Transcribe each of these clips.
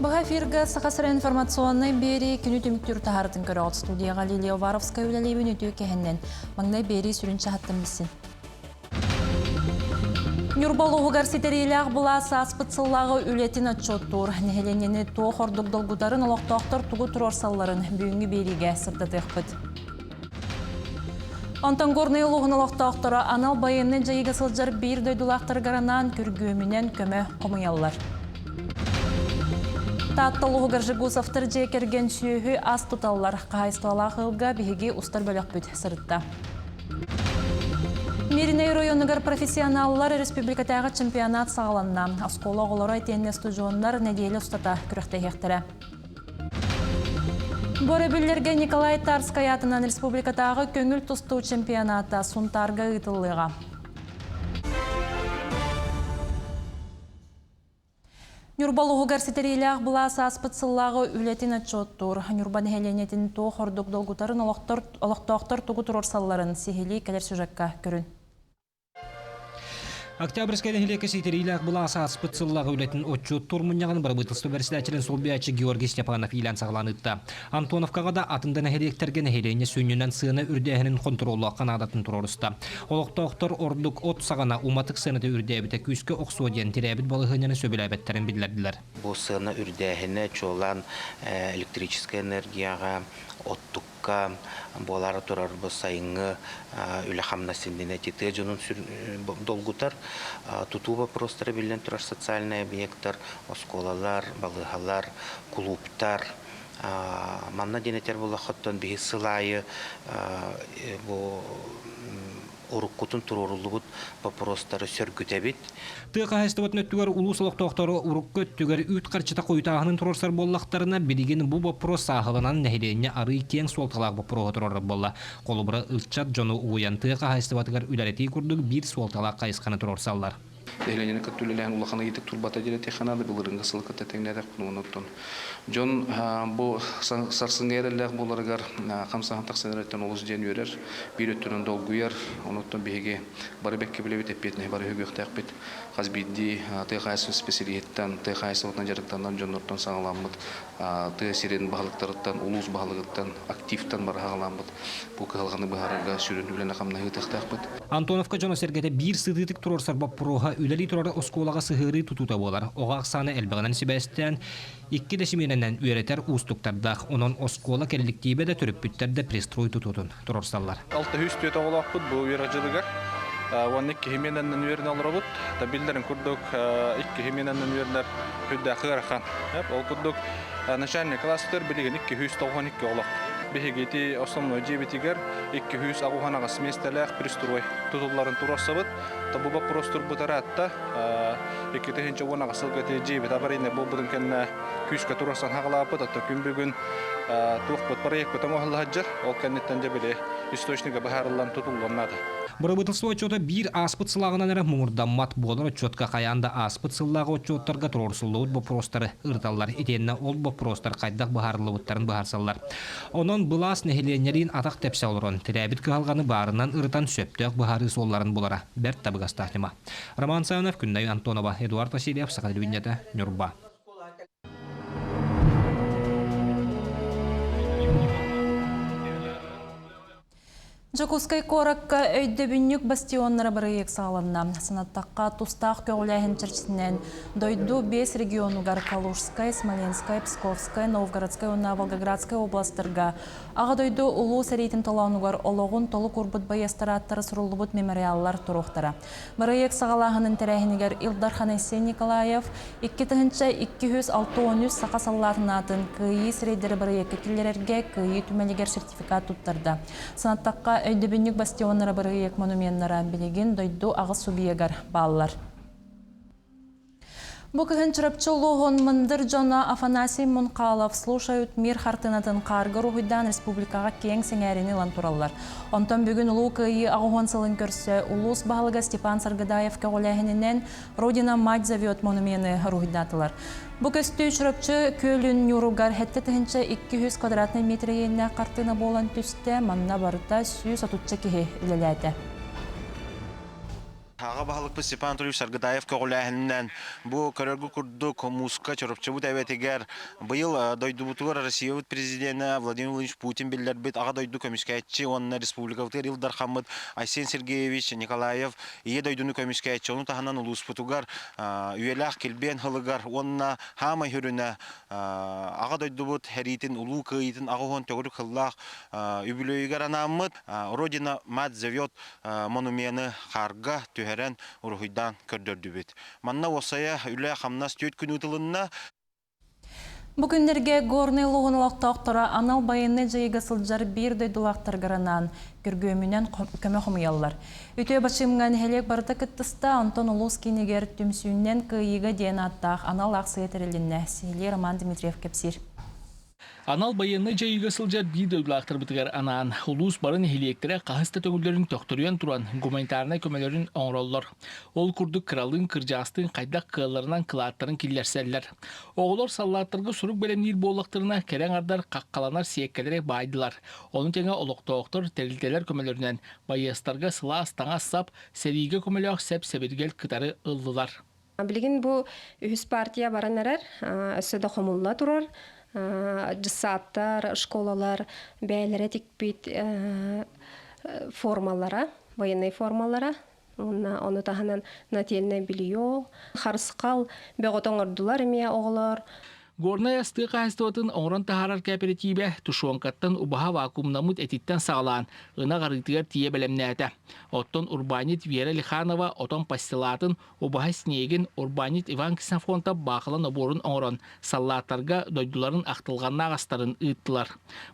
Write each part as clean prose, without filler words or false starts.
Быһа эфиргэ Саха сирэ информационнай биэрии күнү түмүктүүр таһаарытын көрөҕүт. Студияҕа Лилия Уваровская үлэлиибин үтүө кэһэннэн. Маҥнай биэрии сүрүн чаһыттан билсин. Ньурба улууһугар ситэриилээх былаас ааспыт сыллааҕы үлэтин отчуоттуур. Нэһилиэнньэни туох ордук долгутарын олохтоохтор тугу туруорсалларын бүгүҥҥү биэриигэ сырдатыахпыт. Онтон Горнай улууһун олохтоохторо анал байыаннай дьайыыга сылдьар биир дойдулаахтарыгар анаан күргүөмүнэн көмө хомуйаллар. Таатта улууһугар Жегусовтар дьиэ кэргэн сүөһү ас туталлар. Хаһаайыстыбалаах ыалга биһиги устар бөлөхпүт сырытта. Мирнэй оройуонугар профессионаллар республикатааҕы чемпионат саҕаланна. Оскуола оҕолоро итиэннэ устудьуоннар нэдиэлэ устата күрэхтэһиэхтэрэ. Бу өрөбүллэргэ Николай Тарскай аатынан республикатааҕы көҥүл тустуу чемпионата Сунтаарга ыытыллыаҕа. Ньурба улууһугар ситэриилээх былаас ааспыт сыллааҕы үлэтин отчуоттуур. Ньурба нэһилиэнньэтин туох ордук долгутарын олохтоохтор тугу туруорсалларын сиһилии кэлэр сюжекка көрүн. Октябрьскай нэһилиэккэ ситэриилээх былаас ааспыт сыллааҕы үлэтин отчуоттуур мунньаҕын бырабыыталыстыба бэрэссэдээччилэрин солбуйааччы Георгий Степанов иилээн саҕалаан ыытта. Антоновкаҕа да атын да нэһилиэктэргэ нэһилиэнньэ сүнньүнэн сыана үрдээһинин хонтуруоллуохха наадатын туруоруста. Олохтоохтор ордук от саҕана уматык сыаната үрдээбитэ күүскэ охсуо диэн тирээбит балаһыанньаны сөбүлээбэттэрин биллэрдилэр. Бу сыана үрдээһинэ чуолаан электрическэй энергияҕа, оттукка буолаары турар бу сайыҥҥы үлэ-хамнас иннинэ ити тыа дьонун долгутар. Тутуу боппуруостара биллэн турар социальнай объектар, оскуолалар, балыыһалар, кулууптар, Манна диэн этэр буоллаххыттан биһи сыл аайы бу уруккутун туруоруллубут боппуруостары сөргүтэбит. Тыа хаһаайыстыбатын өттүгэр улуус олохтоохторо урукку өттүгэр үүт харчыта хойутааһынын туруорсар буоллахтарына, билигин бу боппуруос сааһыланан нэһилиэнньэ арыый киэҥ суолталаах боппуруоһу туруорар буолла. Холобура, ыччат дьону угуйан тыа хаһаайыстыбатыгар үлэлэтии курдук биир суолталаах хайысханы туруорсаллар. Нэһилиэнньэни кытта үлэлээн улахан ыйытык турбата диэн этиэххэ наада, былырыыҥҥы сылы кытта тэҥнээтэхпин онон дьон бу сарсыҥҥы эрэллээх буоларыгар хамсааһын тахсан эрэриттэн олус диэн үөрэр, биир өттүнэн долгуйар, онуттан биһиги бары бэккэ билэбит, эппиэтинэһи бары үһүгүөхтээхпит. Хас биирдии тыа хаһаайыстыбатын исписэлииһиттэн, тыа хаһаайыстыбатынан дьарыктанар дьоннортон саҕаламмыт, тыа сирин баһылыктарыттан, улуус баһылыгыттан, активтан бары саҕаламмыт бу кыһалҕаны быһаарарга сүрүн үлэни-хамнаһы ыытыахтаахпыт. Антоновка дьоно-сэргэтэ биир сытыытык туруорсар боппуруоһа үлэлии турар оскуолаҕа сыһыарыы тутуута буолар. Оҕо ахсаана элбэҕинэн сибээстээн, икки да симиэнэнэн үөрэтэр уустуктардаах. Онон оскуола кэлликтиибэ да төрөппүттэр да пристрой тутуутун туруорсаллар. 604 оҕолоохпут бу үөрэх дьылыгар. Уонна икки симиэнэнэн үөрэнэ олоробут. Биллэрин курдук, икки симиэнэнэн үөрэнэр үрдээх ыарахан. Ол курдук начальный класстар билигин 292 оҕолоох. Биһиги ити основной дьиэбитигэр 288 миэстэлээх пристрой тутулларын туруорсабыт. Бу боппуруос турбут ыраатта. 2018 сылга ити дьиэбит аварийнай буолбутун кэннэ күүскэ туруорсан хаҕалааппыт. Оттон күн бүгүн туохпут проекпыт оҥоһулла сылдьар. Ол кэнниттэн дьэ били источнига быһаарыллан тутуллуон наада. Бырабыыталыстыба отчуота биир ааспыт сылааҕынан эрэ муҥурдаммат буолар отчуотка хайаан да ааспыт сыллааҕы отчуоттарга туруорсуллубут боппуруостары ырыталлар итиэннэ ол боппуруостар хайдах быһаарыллыбыттарын быһаарсаллар. Онон былаас нэһилиэнньэлиин атах тэпсэ олорон, тирээбит кыһалҕаны баарынан ырытан сөптөөх быһаарыы суолларын булара бэрт табыгастаах ньыма. Роман Савинов, Күннэй Антонова, Эдуард Васильев, Саха телевидениета, Ньурба. Дьокуускай куоракка өйдөбүнньүк бастионнара бырайыак саҕаланна. Санаттахха, тустаах көҕүлээһин чэрчитинэн дойду биэс регионугар Калужскай, Смоленскай, Псковскай, Новгородскай уонна Волгоградскай областарга Аҕа дойду Улуу сэриитин толоонугар олоҕун толук уурбут байыастар ааттара суруллубут мемориаллар туруохтара. Бырайыак саҕалааһынын тэрээһинигэр Ил Дархан Айсен Николаев 2263 саха саллаатын аатын Кыайыы сирэйдэрэ бырайыакка киллэрэргэ Кыайыы түмэлигэр сертификат туттарда. Санаттахха, өйдөбүнньүк бастионнара бырайыак монуменнара билигин дойду аҕыс субъегар бааллар. Бу кыһын Чурапчы улууһун мындыр дьоно Афанасий Мунхалов «Слушают мир» хартыынатын хаарга уруһуйдаан республикаҕа киэҥ сэҥээриини ылан тураллар. Онтон бүгүн Улуу Кыайыы аҕыс сылын көрсө улуус баһылыга Степан Саргыдаев көҕүлээһининэн «Родина мать зовет» монумены уруһуйдаатылар. Бу көстүү Чурапчы күөлүн ньууругар 7200 квадратнай метр иэннээх хартыына буолан түстэ, манна барыта 130 киһи үлэлээтэ. Аҕа баһылыкпыт Степан Анатольевич Саргыдаев көҕүлээһининэн бу көрөргө курдук мууска Чурапчыбыт эбэтигэр быйыл дойдубутугар Россиябыт президенэ Владимир Владимирович Путин биллэрбит Аҕа дойду көмүскээччи уонна республикабытыгар Ил Дархаммыт Айсен Сергеевич Николаев Ийэ дойдуну көмүскээччи ону таһынан улууспутугар үйэлээх килбиэн сылыгар уонна хаамай хүрүнэ Аҕа дойдубут сэриитин улуу кыайыытын 80 төгүрүк сыллаах үбүлүөйүгэр анааммыт Родина мать зовет монумены хаарга түһэрэн уруһуйдаан көрдөрдүбүт. Манна уопсайа үлэ-хамнас түөрт күн ыытылынна. Бу күннэргэ Горнай улууһун олохтоохторо анал байыаннай дьайыыга сылдьар биир дойдулаахтарыгар анаан күргүөмүнэн көмө хомуйаллар. Үтүө бачыымҥа нэһилиэк барыта кыттыста, онтон улуус киинигэр түмсүүннэн кыайыыга диэн ааттаах анал аахсыйа тэрилиннэ. Сиһилии Роман Дмитриев кэпсиир. Анал байыаннай дьайыыга сылдьар биир дойдулаахтарбытыгар анаан улуус бары нэһилиэктэрэ хаһыс да төгүллэрин төхтөрүйэн туран гуманитарнай көмөлөрүн оҥороллор. Ол курдук кыралыын кырдьаҕастыын хайдах кыалларынан кылааттарын киллэрсэллэр. Оҕолор саллааттарга сурук бэлэмниир буоллахтарына кэрэ аҥардар хаххаланар сиэккэлэри баайдылар. Ону тэҥэ олохтоохтор тэрилтэлэр көмөлөрүнэн байыастарга сылаас таҥас-сап, сэриигэ көмөлөөх сэп-сэбиргэл кытары ыллылар. Билигин бу үһүс партия баран эрэр, өссө да хомулла турар. Дьыссааттар, школалар бэйэлэрэ тикпит формалара, военнай формалара. Уонна ону таһынан нательное белье, харысхал бөҕөтө оҥордулар эмиэ оҕолор. Горнай астыы хаһаайыстыбатын оҥорон таһаарар кээпэрэтиибэ тушенкаттан убаһа вакуумнаммыт этиттэн саҕалаан ынах арыытыгар тиийэ бэлэмнээтэ. Оттон урбаанньыт Вера Лиханова отон пастилатын убаһа снегин урбаанньыт Иван Ксенофонтов баахыла нобуорун оҥорон саллааттарга дойдуларын ахтылҕаннаах астарын ыыттылар.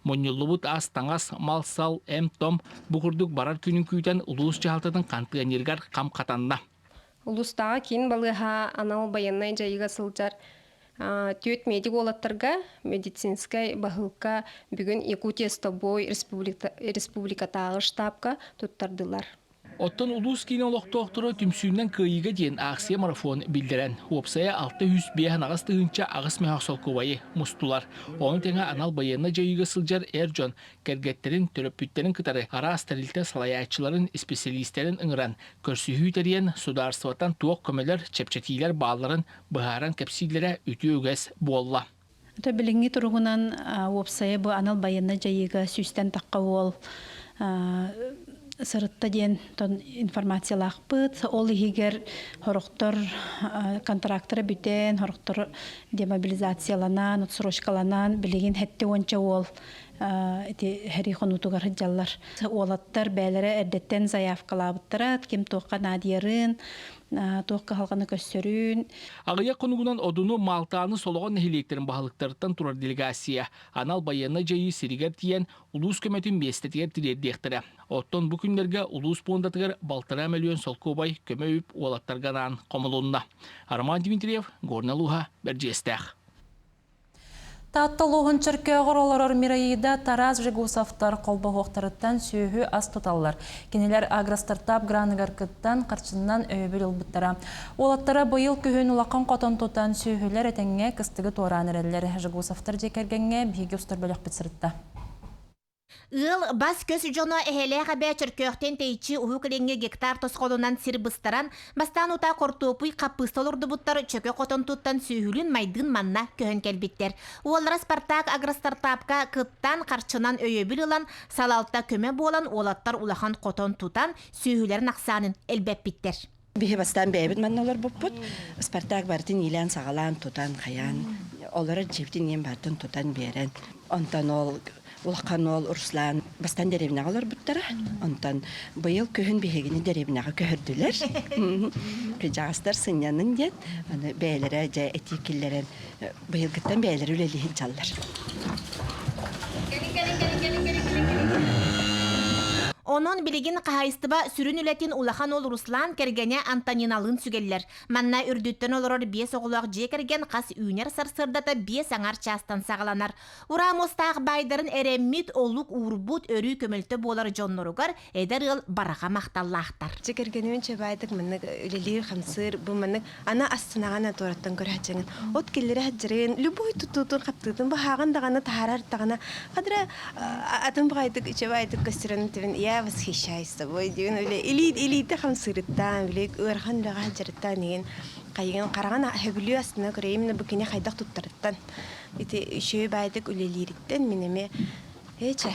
Мунньуллубут ас-таҥас, мал-сал, эм-том бу курдук барар күнүн күүтэн улуус дьаһалтатын хантыанньыырыгар хам хатанна. Улуустааҕы киин балыыһа анал байыаннай дьайыыга сылдьар түөрт медик уолаттарга медицинскэй баһыылка бүгүн Якутия с тобой республикатааҕы штабка туттардылар. Оттон улуус киинэ олохтоохторо түмсүүнэн кыайыыга диэн аахсыйа-марафон биллэрэн, уопсайа 605 тыһыынча 8 мөһөөх солкуобайы мустулар. Ону тэҥэ анал байыаннай дьайыыга сылдьар эр дьон кэргэттэрин, төрөппүттэрин кытары араас тэрилтэ салайааччыларын, исписэлиистэрин ыҥыран, көрсүһүү тэрийэн, судаарыстыбаттан туох көмөлөр, чэпчэтиилэр баалларын быһааран кэпсииллэрэ үтүө үгэс буолла. Это билиҥҥи туругунан уопсайа бу анал байыаннай дьайыыга сүүстэн тахха уол сырытта диэн тон информациялаахпыт. Ол иһигэр хорохтор контрактара бүтэн, хорохтор демобилизацияланан, отсрочкаланан билигин хэтти уонча уол ити хэрий хонуутугар сылдьаллар. Уолаттар бээлэрэ эрдэттэн заявкалаабыттара, ким туохха наадыйарын, туох кыһалҕаны көрсөрүн. Аҕыйах хонугунан Одуну Маалтааны Солоҕон нэһилиэктэрин баһылыктарыттан турар делегация анал байыаннай дьайыы сиригэр тиийэн улуус көмөтүн миэстэтигэр тириэрдиэхтэрэ. Оттон бу күннэргэ улуус пуондатыгар 1,5 мөлүйүөн солкуобай көмө үп уолаттарга анаан хомулунна. Роман Дмитриев, Горнай улууһа, Бэрдьиэстээх. Таатта улууһун Чөркөөҕөр олорор Мираида Тарас Жегусовтар холбоһуохтарыттан сүөһү ас туталлар. Кинилэр агростартап граныгар кыттан, харчыннан өйөбүл ылбыттара. Уолаттара быйыл күһүн улахан хотон тутан сүөһүлэр этэҥҥэ кыстыгы туораан эрэллэр. Жегусовтар дьиэ кэргэҥҥэ биһиги устар бөлөхпүт сырытта. Ыал бас-көс дьоно эһэлээх эбээ Чөркөөхтөн тэйиччи Уһук Илиҥҥи гектар тосхолунан сир быстаран, бастаан утаа хортуопуй хаппыыста олордубуттар чөкө хотон туттан сүөһүлүүн майдыын манна көһөн кэлбиттэр. Уоллара Спартак агростартапка кыттан, харчынан өйөбүл ылан, салалта көмө буолан уолаттар улахан хотон тутан, сүөһүлэрин ахсаанын элбэппиттэр. Биһи бастаан бэйэбит манна олорбуппут. Спартак барытын иилээн-саҕалаан, тутан, хайаан, олорор дьиэбитин иэн барытын тутан биэрэн. Онтон ол улахан уол Руслан бастаан дэриэбинэҕэ олорбуттара. Онтон быйыл күһүн биһигини дэриэбинэҕэ көһөрдүлэр. Кыдьаҕастар сынньанын диэн, аны бэйэлэрэ дьэ этии киллэрэн, быйылгыттан бэйэлэрэ үлэлии сылдьаллар. Онон билигин хаһаайыстыба сүрүн үлэтин улахан уол Руслан кэргэнэ Антониналыын сүгэллэр. Манна үрдүттэн олорор биэс оҕолоох дьиэ кэргэн хас үүнэр сарсыардата биэс аҥар чаастан саҕаланар. Ураа муостаах баайдарын эрэммит, олук уурбут, өрүү көмөлтө буолар дьонноругар эдэр ыал барҕа махталлаахтар. Дьэ кэргэнибин чэбаайдык маннык үлэлиир-хамсыыр, бу маннык аны астынаҕына туораттан көрөөччүҥүн от киллэрэ сылдьарын любой тутуутун хаптыытын баһааҕын даҕаны таһаарар даҕаны хадыра атын баҕайытык үчүгэй көстөрөн тибин ийэ. Я восхищаюсь тобой диэн үлэ илии илиитэ хамсыырыттаан били ыарахан үлэҕэ сылдьарыттаан игин хайыгын хараҕын сөбүлүү астына көрө именно бу кини хайдах туттарыттан ити үчүгэй баайдык үлэлиириттэн мин эмиэ Эчэ,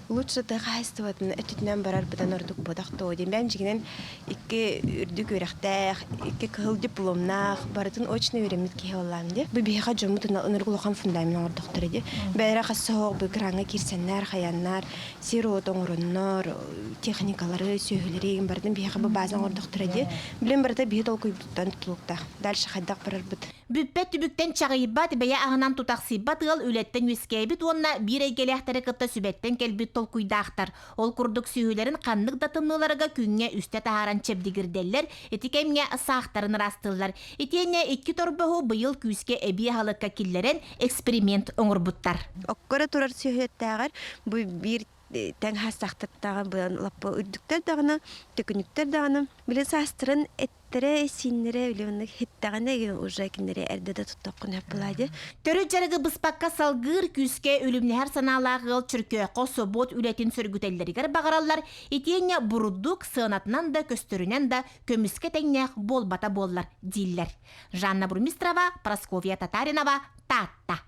лучше тыа хаһаайыстыбатын өттүтүнэн барар быдан ордук буотах дуо диэн бэйэм дьиҥинэн икки үрдүк үөрэхтээх, икки кыһыл дипломнаах, барытын очно үөрэммит киһи буоллаҕым дии. Бу биһиэхэ дьоммут ынырык улахан фундамент оҥордохторо дии. Бэйэлэрэ хас соһох бу граҥҥа киирсэннэр, хайаннар, сир-уот оҥороннор, техникалары, сүөһүлэри барытын биһиэхэ бу база оҥордохторо дии. Билин барыта биһи толкуйбуттан тутулуктаах. Дальше хайдах барарбыт? Бүппэт түбүктэн чаҕыйбат, бэйэ аһынан тутахсыйбат ыал үлэттэн үөскээбит уонна биир эйгэлээхтэри кытта сүбэттэн кэлбит толкуйдаахтар. Ол курдук сүөһүлэрин ханнык да тымныыларга күҥҥэ үстэ таһааран чэбдигирдэллэр, ити кэмҥэ саахтарын ыраастыыллар. Итиэннэ икки торбоһу быйыл күүскэ эбии аһылыкка киллэрэн эксперимент оҥорбуттар. Окко эрэ турар сүөһүттээҕэр бу биир тэҥ хаастаахтартааҕар быдан лаппа үрдүктэр даҕаны, төкүнүктэр даҕаны били саастарын эттэрэ, сииннэрэ били оннук хиттэҕинэ уже кинилэри эрдэ да туттаххын сөп буолаа Төрүт дьарыгы быспакка салгыыр күүскэ үлүмнэһэр санаалаах ыал Чөркөөххө собуот үлэтин сөргүтэллэригэр баҕараллар, итиэннэ бурдук сыанатынан да көстөрүнэн да көмүскэ тэҥнээх буолбата буоллар дииллэр. Жанна Бурмистрова, Прасковья Татаринова, Таатта.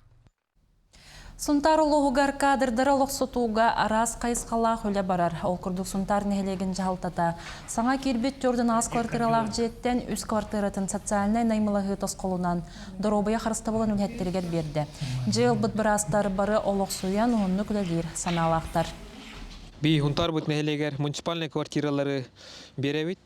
Сунтаар улууһугар кадрдары олохсутууга араас хайысхалаах үлэ барар. Ол курдук Сунтаар нэһилиэгин дьаһалтата саҥа киирбит төрдүн аас квартиралаах дьиэттэн үс квартиратын социальнай наймылаһыы тосхолунан доруобуйа харыстабылын үлэһиттэригэр биэрдэ. Дьиэ ылбыт быраастар бары олохсуйан уһуннук үлэлиир санаалаахтар. Би Хунтаарбыт нэһилиэгэр муниципальнай квартиралары биэрэбит.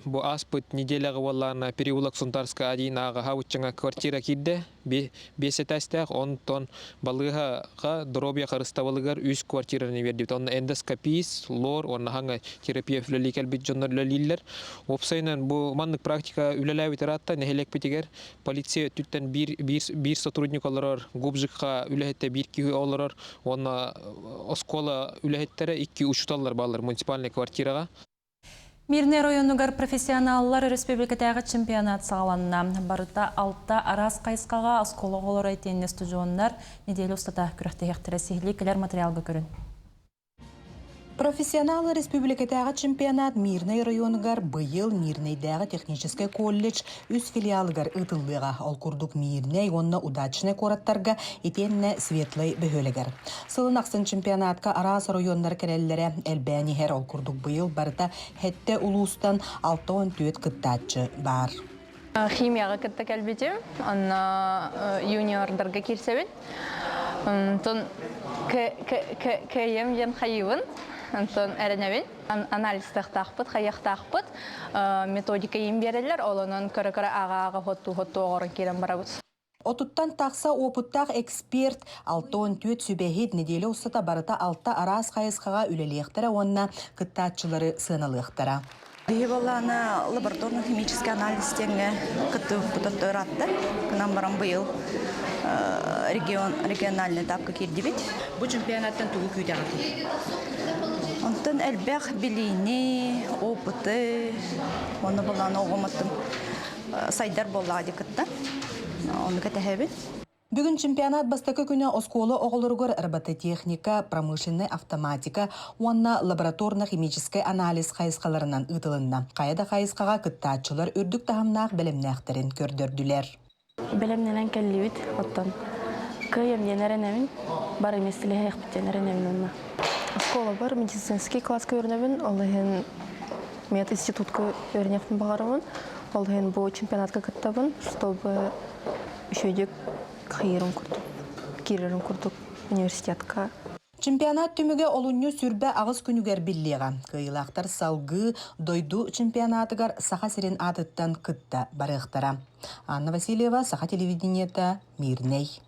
Бу ааспыт неделяҕа буоллаҕына переулок Сунтарская один ааҕаһа уччаҥа квартира киирдэ. Биэс этээстээх, онтон балыыһаҕа доруобуйа харыстабылыгар үс квартираны биэрдибит. Онно эндоскопист, лор уонна хаҥа терапевт үлэлии кэлбит дьоннор үлэлииллэр. Уопсайынан бу маннык практика үлэлээбит ыраатта нэһилиэкпитигэр полиция өттүттэн биир, биир, биир сотрудник олорор, губжикка үлэһиттэ биир киһи олорор уонна оскуола үлэһиттэрэ икки учууталлар бааллар муниципальнай квартираҕа. Мирнэй оройуонугар профессионаллар өрөспүүбүлүкэтээҕи чемпионат саҕаланна. Барыта алта араас хайысхаҕа оскуола оҕолоро итиэннэ устудьуоннар нэдиэлэ устата күрэхтэһиэхтэрэ сиһилии кэлэр материалга көрүн. Профессионал республикатааҕы чемпионат Мирнэй оройуонугар быйыл Мирнэйдээҕи техническэй колледж үс филиалыгар ыытыллыаҕа. Ол курдук Мирнэй уонна Удачнай куораттарга итиэннэ Светлэй бөһүөлэгэр. Сылын ахсын чемпионатка араас оройуоннар кэлэллэрэ элбээн иһэр. Ол курдук быйыл барыта сэттэ улуустан 64 кыттааччы баар. Химияҕа кытта кэлбитим. Онно юниордарга киирсэбин. Онтон кыайыам диэн хайыыбын. Онтон эрэнэбин. Анализтыахтаахпыт, хайыахтаахпыт. Методика иин биэрэллэр. Ол онон көрө-көрө ааҕа-ааҕа хоттуу-хоттуу оҕорон киирэн барабыт. Отуттан тахса уопуттаах эксперт 64 сүбэһит нэдиэлэ устата барыта алта араас хайысхаҕа үлэлиэхтэрэ уонна кыттааччылары сыаналыахтара. Биһи буоллаана лабораторно-химический анализ диэҥҥэ кыттыбыппыт ыраатта. Кынан баран быйыл регион региональный этапка киирдибит. Бу чемпионаттан тугу күүтэҕитий? Онтон элбэх билиини, опыты, уонна буоллаана оҕом сайдар буоллаҕа дии кытта. Ону кэтэһэбин. Бүгүн чемпионат бастакы күнэ оскуола оҕолоругар робототехника, промышленнай автоматика уонна лабораторно-химическэй анализ хайысхаларынан ыытылынна. Хайа да хайысхаҕа кыттааччылар үрдүк таһымнаах бэлэмнээхтэрин көрдөрдүлэр. Бэлэмнэнэн кэллибит, оттон кыайым диэн эрэнэбин, бары миэстэлэһиэхпит диэн эрэнэбин онно. Оскуолабар медицинский класска үөрэнэбин, ол иһин мединститутка үөрэниэхпин баҕарабын. Ол иһин бу чемпионатка кыттабын, чтобы үчүгэйдик хайыырым курдук, киирэрим курдук университетка. Чемпионат түмүгэ олунньу сүрбэ аҕыс күнүгэр биллиэҕэ. Кыайыылаахтар салгыы дойду чемпионатыгар Саха сирин аатыттан кытта барыахтара. Анна Васильева, Саха телевидениета, Мирнэй.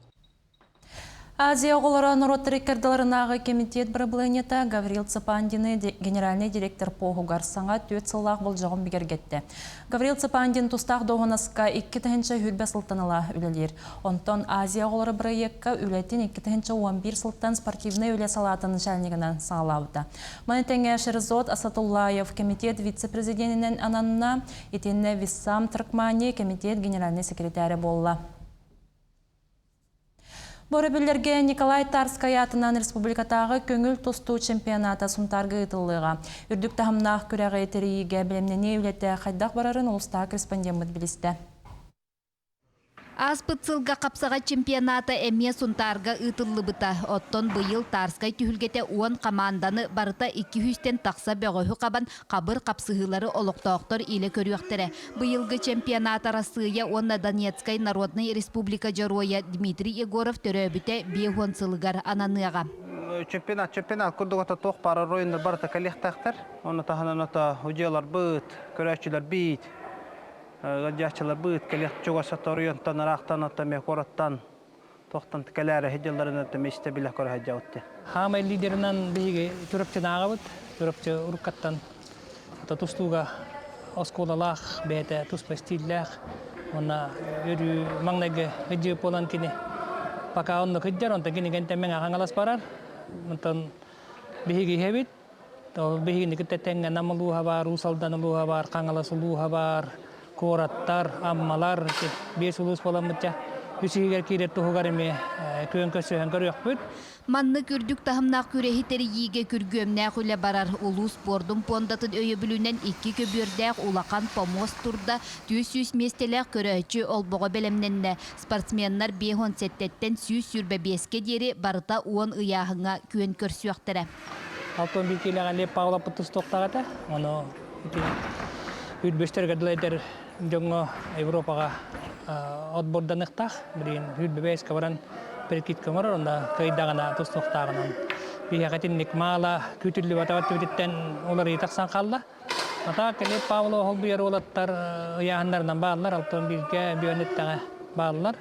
Азия оҕолоро норуоттар иккардыларынааҕы кэмитиэт бырабылыанньата Гаврил Цыпандины генеральнай директор поһугар саҥа түөрт сыллаах болдьоҕун бигэргэттэ. Гаврил Цыпандин тустаах дуоһунаска 2020 сылтан ыла үлэлиир. Онтон Азия оҕолоро бырайыакка үлэтин 2011 сылтан спортивнай үлэ салаатын начальнигынан саҕалаабыта. Маны тэҥэ Шерзот Асатуллаев кэмитиэт вице-президенинэн ананна, итиннэ Виссам Тркмани кэмитиэт генеральнай секретарэ буолла. Бу өрөбүллэргэ Николай Тарскай аатынан республикатааҕы көҥүл тустуу чемпионата Сунтаарга ыытыллыаҕа. Үрдүк таһымнаах күрэҕи тэрийиигэ бэлэмнэнии үлэтэ хайдах барарын улуустааҕы корреспондеммыт билистэ. Ааспыт сылга хапсаҕай чемпионата эмиэ Сунтаарга ыытыллыбыта. Оттон быйыл Тарскай түһүлгэтэ уон хамаанданы барыта икки сүүстэн тахса бөҕөһү хабан хабыр хапсыһыылары олохтоохтор илэ көрүөхтэрэ. Быйылгы чемпионат Арассыыйа уонна Донецкай Народнай Республика Дьоруойа Дмитрий Егоров төрөөбүтэ 50 сылыгар ананыаҕа. Чемпионат чемпионат курдук ата туох баар оройуннар барыта кэлиэхтээхтэр. Ону таһынан ата удьуоларбыт, көрөөччүлэрбит, ыалдьааччыларбыт кэлиэх чугас ата оройуонтан ыраахтан ата эмиэ куораттан туохтан кэлээри сылдьалларын ата эмиэ истэ билэ көрө сылдьабыт диэн. Хаамай лидеринэн биһиги Чурапчынааҕыбыт. Чурапчы уруккаттан ата тустууга оскуолалаах, бэйэтэ туспа стиллээх уонна өрүү маҥнайгы ыдьыы буолан кини пока онно кыдьар, онтон кини кэнтэн мэҥэ хаҥалас барар. Онтон биһиги иһэбит. Ол биһигини кытта тэҥҥэ Нам улууһа баар, Уус Алдан улууһа баар, Хаҥалас улууһа баар, куораттар, Аммалар, биэс улуус буоламмытча үс иһигэр киирэр туһугар эмиэ күөн көрсүһэн көрүөхпүт. Маннык үрдүк таһымнаах күрэһи тэрийиигэ күргүөмнээх үлэ барар. Улуус спордун пуондатын өйөбүлүнэн икки көбүөрдээх улахан помост турда, 400 миэстэлээх көрөөччү олбоҕо бэлэмнэннэ. Спортсменнар 57-ттэн 125-кэ диэри барыта уон ыйааһыҥҥа күөн көрсүөхтэрэ. Алтан биир киилэҕэ Лев Павловпыт тустуохтаах этэ. Ону ити үрбүстэргэ дылы этэр дьоҥҥо Европаҕа отборданыахтаах. Билигин үрбүбэйэскэ баран перекидка оҥорор, онно кыайдаҕына тустуохтааҕынан. Биһиэхэ итинник маала күүтүллүбэтэх өттүбүтүттэн уларыйыы тахсан хаалла. Ата Лев Павлов холбуйар уолаттар ыйааһыннарынан бааллар, алтан бииргэ бүөн эттэҕэ бааллар.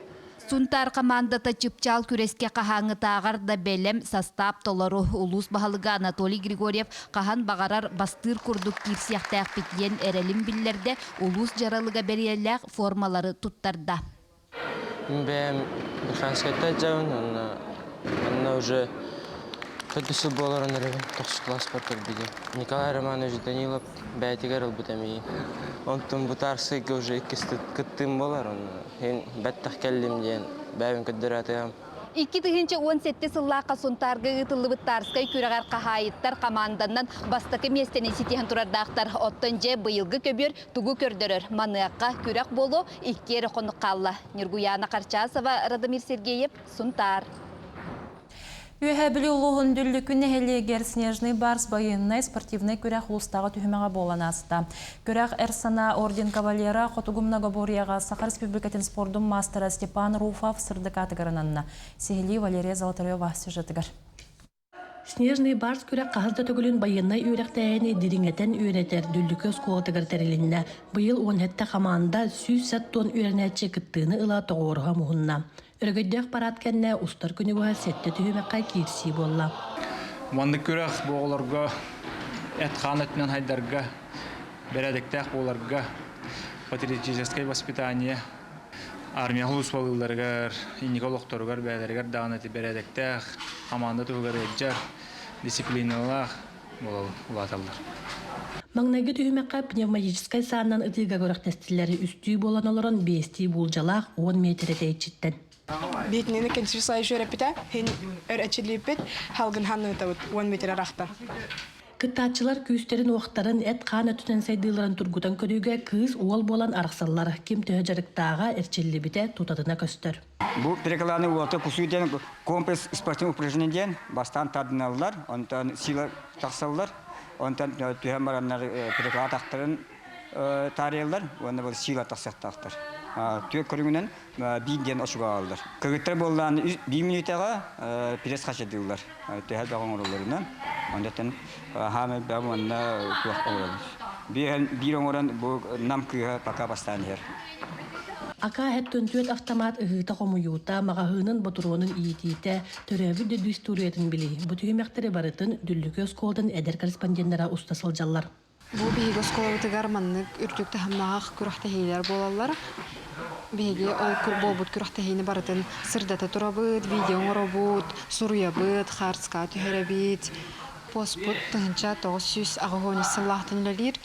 Сунтаар хамаандата чыпчаал күрэскэ хаһааҥҥытааҕар да бэлэм састаап толору. Улуус баһылыга Анатолий Григорьев хаһан баҕарар бастыыр курдук киирсиэхтээхпит диэн эрэлин биллэрдэ, улуус дьаралыга бэриэлээх формалары туттарда. Бэйэм Михайловскайтан дьабын, онно, онно уже төрдүс сыл буоларын эрэбин, тохсус класспар көрбүтүм. Николай Романович Данилов бэйэтигэр ылбыт эмиий. Онтон бу Тарсыйга уже иккис кыттыым буолар, онно Һин бэттэх кэллим диэн бэйэбин көрдөрөөтүм. 2017 сыллаахха Сунтаарга ыытыллыбыт Тарскай күрэҕэр хаһаайыттар хамаанданан бастакы миэстэни ситиһэн турардаахтар. Оттон дьэ быйылгы көбүөр тугу көрдөрөр? Маныаха күрэх буолуо икки эрэ хонук хаалла. Ньургуйаана Харчасова, Радомир Сергеев, Сунтаар. Үөһээ Бүлүү улууһун Дүллүкү нэһилиэгэр Снежный барс байыаннай спортивнай күрэх улуустааҕы түһүмэҕэ буолан ааста. Күрэх Эр санаа орден кавалера Хотугу многоборьеҕа Саха Республикатын спордун маастара Степан Руфов сырдык аатыгар ананна. Сиһилии Валерия Золотарева сюжетыгар. Снежный барс күрэх хаһыс да төгүлүн байыаннай үөрэхтээһини дириҥэтэн үөрэтэр Дүллүкү оскуолатыгар тэрилиннэ. Быйыл 17 хамаанда 170 үөрэнээччи кыттыыны ыла тоҕуоруһа муһунна. Өрөгөйдөөх парад кэннэ устар күнү быһа сэттэ түһүмэххэ киирсии буолла. Маннык күрэх бу оҕолорго эт-хаан өттүнэн хайдарга, бэрээдэктээх буоларга, патриотическое воспитание, армия сулууспалыылларыгар, инники олохторугар бэйэлэригэр даҕаны ити бэрээдэктээх, хамаанда туһугар ыалдьар, дисциплиналаах буола улааталлар. Маҥнайгы түһүмэххэ пневматическай саанан ытыыга күрэхтэстилэр. Үстүү буолан олорон биэстии буулдьалаах уон миэтэрэ тэйиччиттэн. Биитинини кэнсир сайыш өрөппүтэ, хин өр эчилииппит, халгын ханныытабыт уон метр арахтан. Кыттааччылар күүстэрин-уохтарын, эт-хаан өттүнэн сайдыыларын тургутан көрүүгэ кыыс уол буолан арахсаллар. Ким төһө дьарыктааҕа, эрчиллибитэ тутатына көстөр. Бу перекланы уота кусуу диэн комплекс спортивных упражнений диэн бастаан тардыналлар, онтон сила тахсаллар, онтон түһэн бараннар переклад тахтарын таарыйаллар уонна бұл сила тахсыахтаахтар. Түөрт көрүҥүнэн биир диэн очугааллар. Кыргыттар буоллаан биир мүнүүтэҕэ пресс хачайдыыллар. Төһө бөҕө оҥороллорунан. Онтон хаамай бөҕө уонна туох оҥороллор. Биир оҥорон бу нам кыыһа пока бастаан иһэр. Акаа түөрт автомат ыһыыта-хомуйуута, маҕаһыынын ботуруонун иитиитэ, төрөөбүт дөдүү историятын билии. Бу түһүмэхтэри барытын Дүллүкү оскуолатын эдэр корреспонденнара уста сылдьаллар. Бу биһиги оскуолабытыгар маннык үрдүк таһымнаах күрэхтэһиилэр буолаллар. Биһиги ол буолбут күрэхтэһиини барытын сырдата турабыт, видео оҥоробут, суруйабыт, хаарыска түһэрэбит. Поспут 1983 сыллаахтан үлэлиир.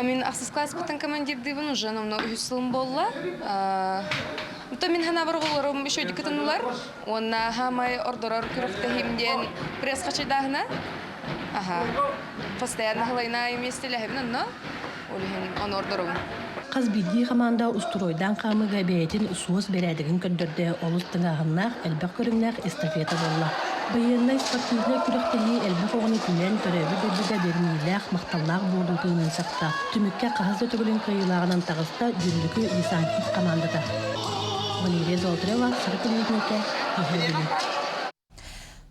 Мин ахсыс класспыттан командирдыыбын, уже номно үһүс сылым буолла. То мин ханабар оҕолорум үчүгэйдик кытыннылар. Уонна хаамай ордорор күрэхтэһиим диэн пресс хачайдааһына. Аха. Постоянно халайна миэстэлэһэбин онно. Ол иһин ону ордоробун. Хас биирдии хамаанда устуруойдаан хаамыыга бэйэтин суос бэрээдэгин көрдөрдө, олус тыҥааһыннаах, элбэх көрүҥнээх эстафета буолла. Байыаннай спортивнай күрэхтэһии элбэх оҕону түмэн, төрөөбүт дойдуга бэриниилээх, махталлаах буолуу тыынын сахта. Түмүккэ хаһыс да төгүлүн кыайыылааҕынан таҕыста Дүллүкү десантник хамаандата. Валерия Золотарева, Саха телевидениетэ, Үһээ Бүлүү.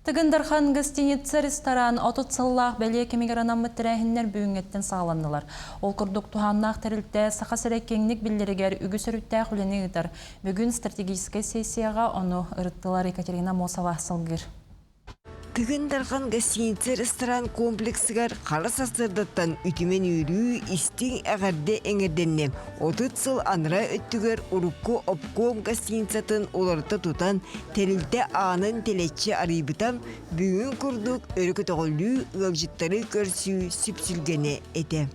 Тыгын Дархан гостиница ресторан 30 сыллаах бэлиэ кэмигэр анаммыт тэрээһиннэр бүгүҥҥэттэн саҕаланнылар. Ол курдук туһааннаах тэрилтэ Саха сирэ киэҥник биллэригэр үгүс өрүттээх үлэни ыытар. Бүгүн стратегическай сессияҕа ону ырыттылар Екатерина Мосова салгыыр. Тыгын Дархан гостиница ресторан комплексыгар хара сарсыардаттан үтүмэн үөрүү, истиҥ эҕэрдэ эҥэрдэннэ. 30 сыл анараа өттүгэр урукку обком гостиницатын уларыта тутан, тэрилтэ аанын тэлэччи арыйбыта, бүгүн курдук өрө көтөҕүллүү ыалдьыттары көрсүү сүпсүлгэнэ этэ.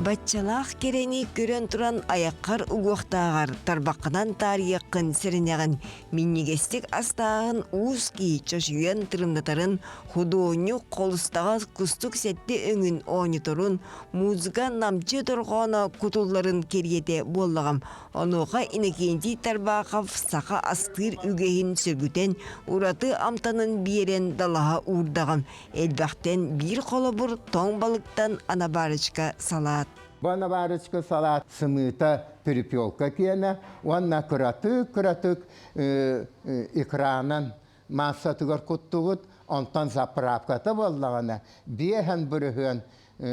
Баччалаах кэрэни көрөн туран айаххар угуохтааҕар тарбаххынан таарыйыаххын сэрэнэҕин, минньигэстик астааһын уус киһи чочуйан тырымнатарын, худуонньук холустаҕас кустук сэттэ өҥүн оонньоторун, музыка намчы дорҕооно кутулларын кэриэтэ буоллаҕым. Онуоха Иннокентий Тарбахов саха астыыр үгэһин сөргүтэн, ураты амтанын биэрэн далаһа уурдаҕым. Элбэхтэн биир холобур тоҥ балыктан анабарочка салаат. Бу анабарочка салаат сымыыта перепелка киэнэ уонна кыратык-кыратык экранан маассатыгар куттубут, онтон заправката буоллаҕына 5%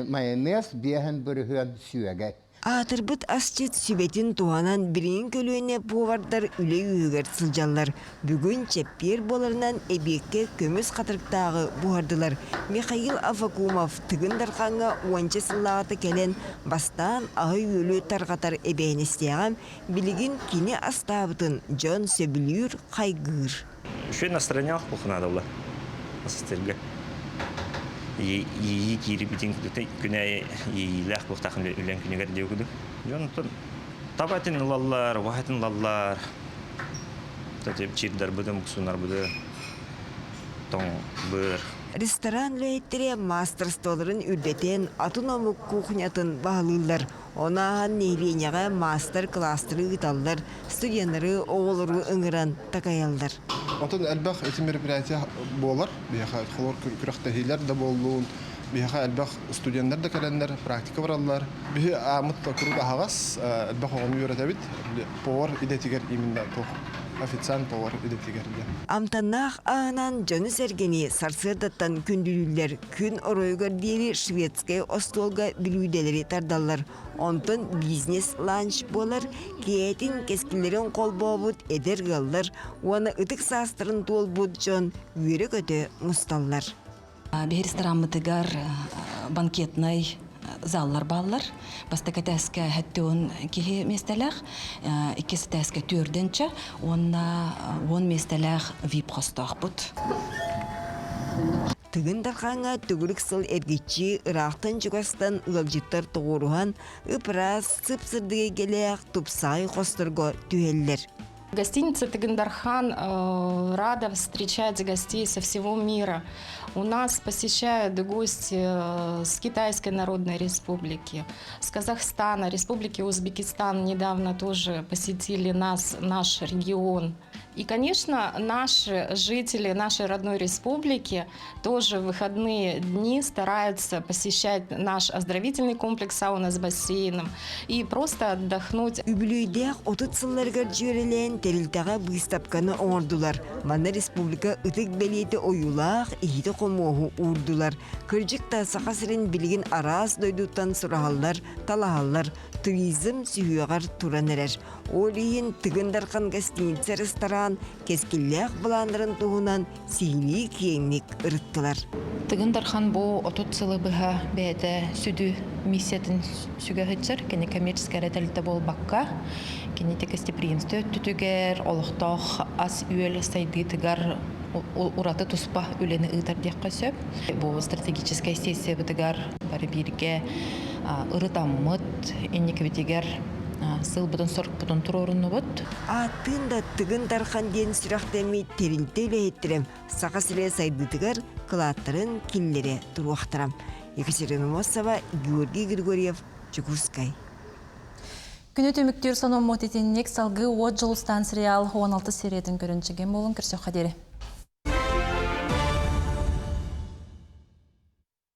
майонез, 5% сүөгэй. Аатырбыт асчыт сүбэтин туһанан билигин көлүөнэ повардар үлэ үөһүгэр сылдьаллар. Бүгүн чэппиэр буоларынан эбиэккэ көмүс хатырыктааҕы буһардылар. Михаил Аввакумов Тыгын Дархаҥҥа уонча сыллааҕыта кэлэн бастаан аһы-үөлү тарҕатар эбээһинэстээҕэ, билигин кини астаабытын дьон сөбүлүүр, хайгыыр. Үчүгэй настроениялаах буолуохха наада буолла астыырга. Иэйии киирбитин күнэ иэйиилээх буолуохтаахын үлэҥ күнүгэр диэ курдук. Дьон оттон таба этин ылаллар, убаһа этин ылаллар. Чирдарбытын, буксунарбытын тоҥ быар. Ресторан үлэһиттэрэ маастарыстыбаларын үрдэтэн, атын омук кухнятын баһылыыллар. Ону ааһан нэһилиэнньэҕэ маастар-кылаастары ыыталлар, студеннары, оҕолору ыҥыран такайаллар. Отон элбэх ити мероприятие буолар. Биһиэхэ холор күрэхтэһиилэр да буоллун, биһиэхэ элбэх студеннар да кэлэннэр практика бараллар. Биһи ааммыт куруук аһаҕас, элбэх оҕону үөрэтэбит. Повар идэтигэр именно туох официант повар идэтигэр диэн. Амтаннаах аһынан дьону-сэргэни сарсыардаттан күндүлүүллэр. Күн оройугар диэри шведскэй остуолга бүлүүдэлэри тардаллар. Онтон бизнес-ланч буолар, киэһэтин кэскиллэрин холбообут эдэр ыаллар уонна ытык саастарын туолбут дьон үөрэ-көтө мусталлар. Биһи рестораммытыгар банкетнай заллар бааллар. Бастакы этээскэ 70 киһи миэстэлээх, иккис этээскэ түөрдэнчэ уонна 10 миэстэлээх VIP хостоохпут. Тыгын Дархаҥҥа төгүрүк сыл эргиччи ыраахтан-чугастан ыалдьыттар тоҕуоруһан, ып-ыраас, сып-сырдык эйгэлээх тупсаҕай хосторго түһэллэр. Гостиница Тыгын-Дархан рада встречать гостей со всего мира. У нас посещают гости с Китайской Народной Республики, с Казахстана, Республики Узбекистан недавно тоже посетили нас, наш регион. И, конечно, наши жители нашей родной республики тоже в выходные дни стараются посещать наш оздоровительный комплекс сауна с бассейном и просто отдохнуть. Үбүлүөйдээх 30 сылларыгар дьүөрэлээн тэрилтэҕэ быыстапканы оҥордулар. Манна республика ытык бэлиэтэ ойуулаах иһити-хомуоһу уурдулар. Кырдьык да Саха сирин билигин араас дойдуттан сураһаллар, талаһаллар, туризм сүһүөҕэр туран эрэр. Ол иһин Тыгын Дархан гостиница ресторан кэскиллээх былааннарын туһунан сиһилии киэҥник ырыттылар. Тыгын Дархан бу 30 сылы быһа бэйэтэ сүдү миссиятын сүгэ сылдьар. Кини коммерческай эрэ тэрилтэ буолбакка, кини гостеприимство өттүтүгэр, олохтоох ас-үөл сайдыытыгар ураты туспа үлэни ыытар диэххэ сөп. Бу стратегическай сессиябытыгар бары бииргэ ырытаммыт, инникибитигэр сылбытын-сорукпутун туруоруннубут. Ааттыын да Тыгын Дархан диэн сүрэхтэммит тэрилтэ үлэһиттэрэ Саха сирэ сайдыытыгар кылааттарын киллэрэ туруохтара. Екатерина Мосова, Георгий Григорьев, Дьокуускай. Күнү түмүктүүр сонуммут итинник салгыы Уот Дьулустаан сериал 16 сериятын көрөн чэгиэн буолун көрсөххө диэри.